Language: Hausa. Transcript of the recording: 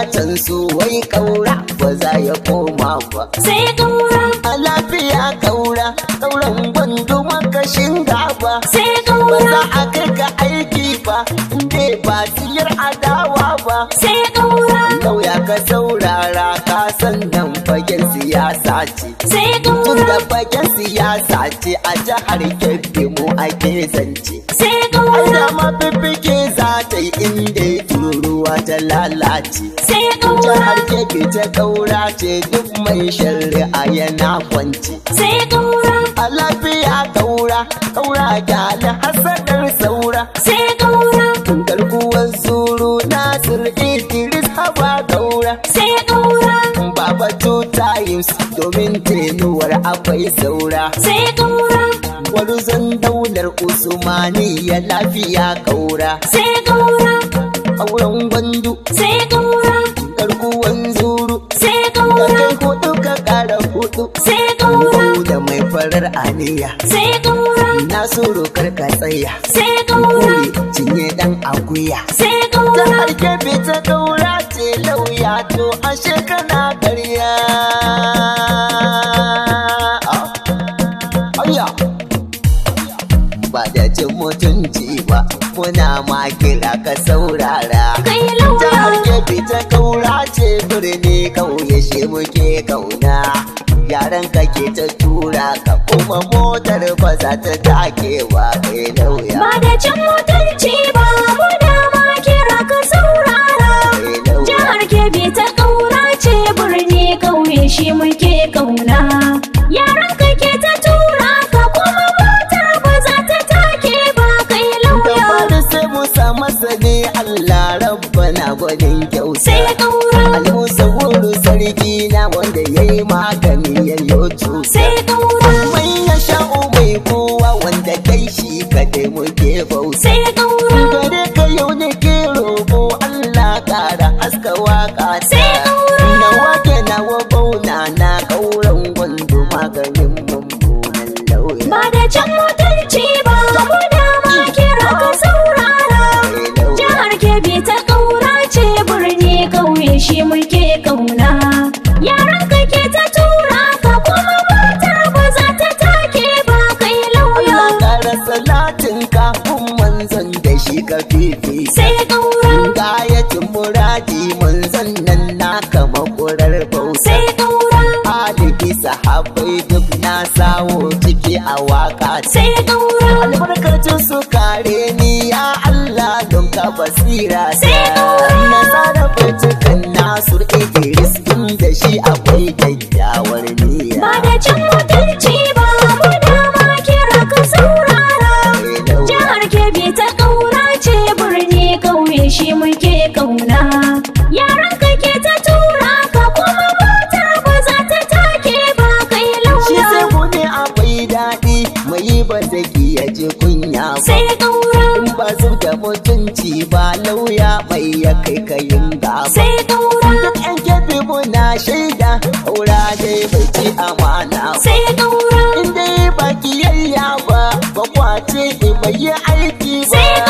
gatan su wai kaura ba za ya koma ba. Sai kaura. A lafiya kaura, kauran gwandu makashin gaba. Sai Ba kaura. za a kai ka aiki ba, inda ba siyar adawa ba. Sai kaura. Lauya ka saurara ka san nan fagen siyasa ce. Sai Tun kaura. da fagen siyasa ce a jihar Kebbi mu ake zance. Sai Ai kaura. dama fiffike za ta yi inda tururuwa ta lalace. Sai kaura. Jihar Kebbi ta kaura ce duk mai shari'a yana kwance. Sai kaura. A lafiya kaura, kaura kyale hasadar saura. Sai kaura. Garkuwar zuru Nasir Idris haba kaura. Sai kaura. Baba two times domin tenuwar akwai saura. Sai kaura. Gwarzon daular Usmaniya lafiya kaura. Sai kaura. Auren gwandu, Sai kaura. garkuwan zuru. Sai Da kaura. kai hudu ka kara hudu. Sai kaura. Da mai farar aniya. Sai kaura. Nasiru karka tsaya. Sai kaura. Kuri cinye dan akuya. Sai kaura. Jihar Kebbi ta kaura ce lauya to ashe kana karya. Ayya! Ba da cin mutunci ba, muna ma kira ka saurara. Kai lauya. Jihar Kebbi ta kaura ce birni kauye shi muke kauna. Yaran ka ke ta tura ka kuma motar ba za ta take ba kai lauya. Ba da cin mutunci ba, muna ma kira ka saurara. Kai lauya. Jihar Kebbi ta ƙaura ce birni ƙauye shi muke ƙauna. Yaran ka ke ta tura ka kuma motar ba za ta take ba kai Da lauya. fari sai Musa masani Allah rabbana gwanin kyauta. Sai ƙaura, Almusa wuru sarki na wanda ya yi magani ya yi cuta. sai ƙaura, Mai ya sha'u mai kowa wanda kai shi kadai muke bauta. sai ƙaura, Gare ka yau nake roƙo Allah ƙara haska waƙa ta. Sai ƙaura. Na wake nawa bauna na ƙauren gwandu maganin mummunan lauya. Ba da cin mutunci ba, muna ma kira ka saurara. Kai lauya. Jihar Kebbi ta ƙaura ce birni ƙauye shi muke ƙauna. Yaran ka ke ta tura ka kuma motar ba za ta take ba kai lauya. Allah ƙara salatin kafin manzon da shi ka fifita. Sai ƙaura, Gayatin muradi manzon nan naka makurar bauta. sai ƙaura, Alihi sahabbai duk na sawo ciki a waka. sai ƙaura, Albarkacin su kare ni ya Allah don ka basira. Sai ƙaura. Na tsara binciken Nasur Idris inda shi akwai kyakkyawar niyya. Ba da cin mutunci ba, muna ma kira ka saurara. Kai lauya. Jihar Kebbi ta ƙaura ce birni ƙauye shi muke ƙauna. Yaran ka ke ta tura ka kuma motar ba za ta take ba kai Shi lauya. sai gune akwai daɗi mai ba zaki ya ji kunya ba. Sai ƙaura, In ba zub da mutunci ba lauya mai ya kai kayin gaba. sai ƙaura, Duk yan kefi muna shaida aura dai bai ci amana ba. sai ƙaura, In dai ba kiyayya ba ba kwace bai yi